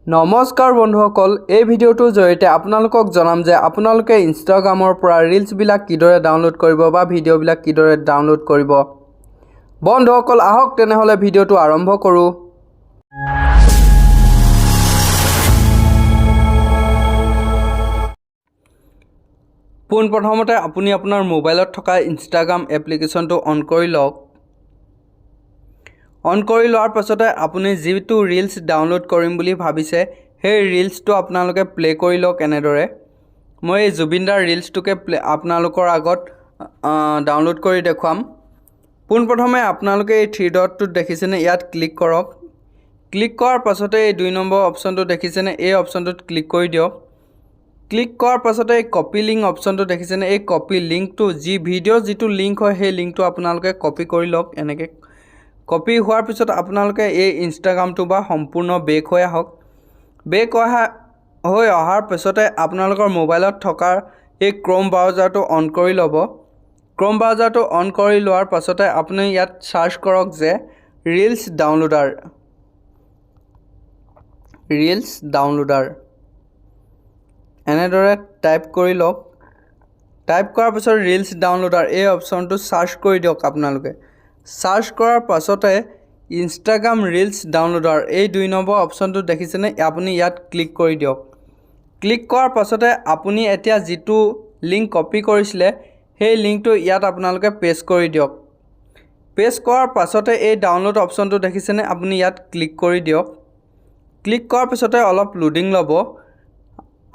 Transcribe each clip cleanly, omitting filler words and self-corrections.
নমস্কাৰ বন্ধুসকল, এই ভিডিঅ'টোৰ জৰিয়তে আপোনালোকক জনাম যে আপোনালোকে ইনষ্টাগ্ৰামৰ পৰা ৰিলচবিলাক কিদৰে ডাউনলোড কৰিব বা ভিডিঅ'বিলাক কিদৰে ডাউনলোড কৰিব। বন্ধুসকল, আহক তেনেহ'লে ভিডিঅ'টো আৰম্ভ কৰোঁ। পোনপ্ৰথমতে আপুনি আপোনাৰ মোবাইলত থকা ইনষ্টাগ্ৰাম এপ্লিকেশ্যনটো অন কৰি লওক। অন কৰি লোৱাৰ পাছতে আপুনি যিটো ৰিলচ ডাউনলোড কৰিম বুলি ভাবিছে, সেই ৰিলচটো আপোনালোকে প্লে' কৰি লওক। এনেদৰে মই এই জুবিনদাৰ ৰিলচটোকে প্লে আপোনালোকৰ আগত ডাউনলোড কৰি দেখুৱাম। পোনপ্ৰথমে আপোনালোকে এই থ্ৰী ডটটোত দেখিছেনে, ইয়াত ক্লিক কৰক। ক্লিক কৰাৰ পাছতে এই 2 নম্বৰ অপশ্যনটো দেখিছেনে, এই অপশ্যনটোত ক্লিক কৰি দিয়ক। ক্লিক কৰাৰ পাছতে এই কপি লিংক অপশ্যনটো দেখিছেনে, এই কপি লিংকটো যি ভিডিঅ' যিটো লিংক হয়, সেই লিংকটো আপোনালোকে কপি কৰি লওক। এনেকৈ কপি হোৱাৰ পিছত আপোনালোকে এই ইনষ্টাগ্ৰামটো বা সম্পূৰ্ণ বেক হৈ আহক। বেক হৈ অহাৰ পিছতে আপোনালোকৰ মোবাইলত থকা এই ক্ৰ'ম ব্ৰাউজাৰটো অন কৰি ল'ব। ক্ৰ'ম ব্ৰাউজাৰটো অন কৰি লোৱাৰ পাছতে আপুনি ইয়াত চাৰ্চ কৰক যে ৰিলচ ডাউনলোডাৰ, ৰিলচ ডাউনলোডাৰ এনেদৰে টাইপ কৰি লওক। টাইপ কৰাৰ পিছত ৰিলচ ডাউনলোডাৰ এই অপশ্যনটো চাৰ্চ কৰি দিয়ক। আপোনালোকে চাৰ্চ কৰাৰ পাছতে ইনষ্টাগ্ৰাম ৰিলচ ডাউনলোডাৰ এই 2 নম্বৰ অপশ্যনটো দেখিছেনে, আপুনি ইয়াত ক্লিক কৰি দিয়ক। ক্লিক কৰাৰ পাছতে আপুনি এতিয়া যিটো লিংক কপি কৰিছিলে, সেই লিংকটো ইয়াত আপোনালোকে পেষ্ট কৰি দিয়ক। পেষ্ট কৰাৰ পাছতে এই ডাউনলোড অপশ্যনটো দেখিছেনে, আপুনি ইয়াত ক্লিক কৰি দিয়ক। ক্লিক কৰাৰ পিছতে অলপ লোডিং ল'ব।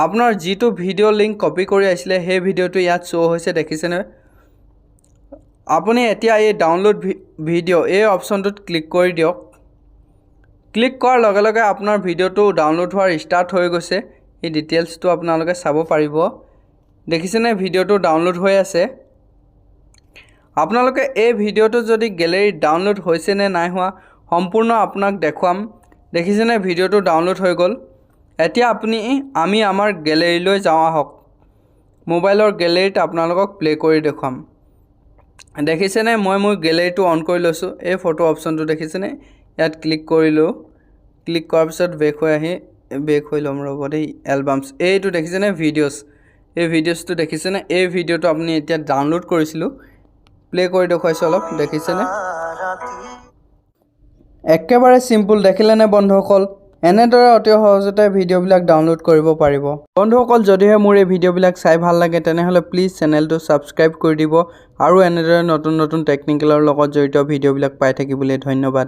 আপোনাৰ যিটো ভিডিঅ' লিংক কপি কৰি আহিছিলে, সেই ভিডিঅ'টো ইয়াত শ্ব' হৈছে, দেখিছেনে? আপুনি এতিয়া এই ডাউনলোড ভিডিঅ' এই অপশ্যনটোত ক্লিক কৰি দিয়ক। ক্লিক কৰাৰ লগে লগে আপোনাৰ ভিডিঅ'টো ডাউনলোড হোৱাৰ ষ্টাৰ্ট হৈ গৈছে। এই ডিটেইলছটো আপোনালোকে চাব পাৰিব। দেখিছেনে, ভিডিঅ'টো ডাউনলোড হৈ আছে। আপোনালোকে এই ভিডিঅ'টো যদি গেলেৰীত ডাউনলোড হৈছে নে নাই হোৱা, সম্পূৰ্ণ আপোনাক দেখুৱাম। দেখিছেনে, ভিডিঅ'টো ডাউনলোড হৈ গ'ল। এতিয়া আমি আমাৰ গেলেৰীলৈ যাওঁ আহক। মোবাইলৰ গেলেৰীত আপোনালোকক প্লে' কৰি দেখুৱাম। দেখিছেনে, মই মোৰ গেলেৰীটো অন কৰি লৈছোঁ। এই ফটো অপশ্যনটো দেখিছেনে, ইয়াত ক্লিক কৰিলোঁ। ক্লিক কৰাৰ পিছত বেক হৈ আহি বেক হৈ ল'ম, ৰ'ব দেই। এলবামছ, এইটো দেখিছেনে, ভিডিঅ'ছ, এই ভিডিঅ'ছটো দেখিছেনে? এই ভিডিঅ'টো আপুনি এতিয়া ডাউনলোড কৰিছিলোঁ, প্লে' কৰি দেখুৱাইছোঁ অলপ। দেখিছেনে? একেবাৰে চিম্পুল, দেখিলেনে বন্ধুসকল? এনেদৰে অতি সহজতে ভিডিঅ'বিলাক ডাউনলোড কৰিব পাৰিব। বন্ধুসকল, যদিহে মোৰ এই ভিডিঅ'বিলাক চাই ভাল লাগে, তেনেহ'লে প্লিজ চেনেলটো ছাবস্ক্ৰাইব কৰি দিব আৰু এনেদৰে নতুন নতুন টেকনিকেলৰ লগত জড়িত ভিডিঅ'বিলাক পাই থাকিবলৈ। ধন্যবাদ।